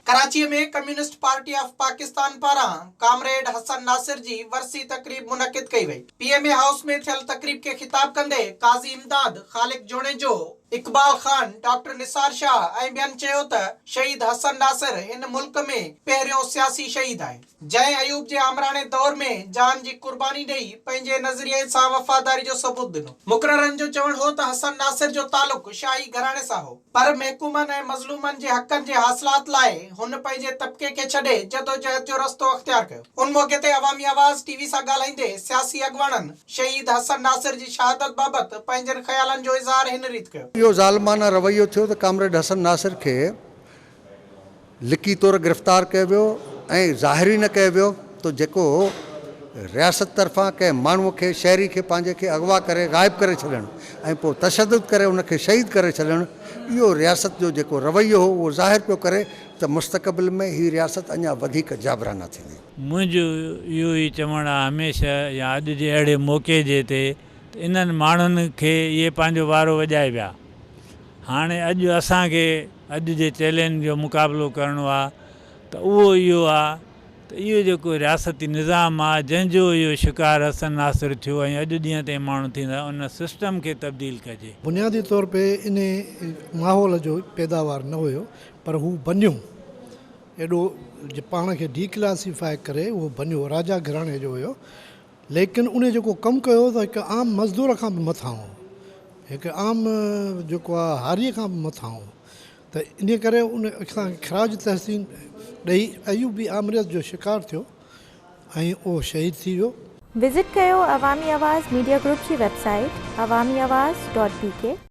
ڪراچيء ۾ communist party of Pakistan پاران comrade حسن ناصر جي ورسي تقريب منعقد ڪئي وئي. پي ايم اي هائوس ۾ ٿيل تقريب کي خطاب ڪندي قاضي امداد، خالق جوڻيجو، اقبال خان، ڊاڪٽر نثار شاهه ۽ ٻين چيو ته شهيد حسن ناصر هن ملڪ ۾ پهريون سياسي شهيد آهي، جنهن ايوب جي آمراڻي دور ۾ جان جي قرباني ڏئي پنهنجي نظريي سان وفاداري جو ثبوت ڏنو. مقررن جو چوڻ هو ته حسن ناصر جو تعلق شاهي گهراڻي سان هو. پر محڪومن ۽ مظلومن جي حقن جي حاصلات لاء هن پنهنجي طبقي کي ڇڏي جدوجهد جو رستو اختيار ڪيو. ان موقعي تي عوامي آواز ٽي وي سان ڳالهائيندي سياسي اڳواڻن شهيد حسن ناصر جي شهادت بابت پنهنجن خيالن جو اظهار هن ريت ڪيو. اهو ظالمانه رويو ٿيو ته ڪامريڊ حسن ناصر کي لڪي طور گرفتار ڪيو ويو ۽ ظاهر ئي نه ڪيو ويو ته جيڪو رياست طرفان ڪنهن ماڻهوء کي، شهري کي پنهنجي کي اغوا ڪري غائب ڪري ڇڏڻ ۽ پوء تشدد ڪري ان کي شهيد ڪري ڇڏڻ اهو رياست جو جيڪو رويو هو اهو ظاهر پيو ڪري ته مستقبل ۾ هي رياست اڃا وڌيڪ جابرانه ٿيندي. منهنجو اهو ئي چوڻ آ هميشه يا اڄ جي اهڙي موقعي جي تي ته انهن ماڻهن کي اهي پنهنجو وارو وڄائي ويا هاڻي اڄ اسان کي اڄ جي چئلينج جو مقابلو ڪرڻو آ ته اهو اهو آ ته اهو جيڪو رياستي نظام آ جنهن جو اهو شڪار حسن ناصر ٿيو ۽ اڄ ڏينهن تائين ماڻهو ٿيندا ان سسٽم کي تبديل ڪجي. بنيادي طور پي انهي ماحول جو پيداوار نه هيو پر هو بنيو ايڏو پاڻ کي ڊي ڪلاسيفائي ڪري اهو بنيو راجا گهراڻي جو هيو ليڪن انهي جيڪو ڪم ڪيو ته هڪ عام مزدور کان به مٿانهون هو، هڪ عام جيڪو آهي هاريء کان به مٿانهون هو ته انهي ڪري ان اسان کي خراج تحسين ڏئي ايوبي آمريت جو شڪار ٿيو ۽ اهو شهيد ٿي ويو. وزٽ ڪيو عوامي آواز ميڊيا گروپ جي website Awami Awaz dot B K.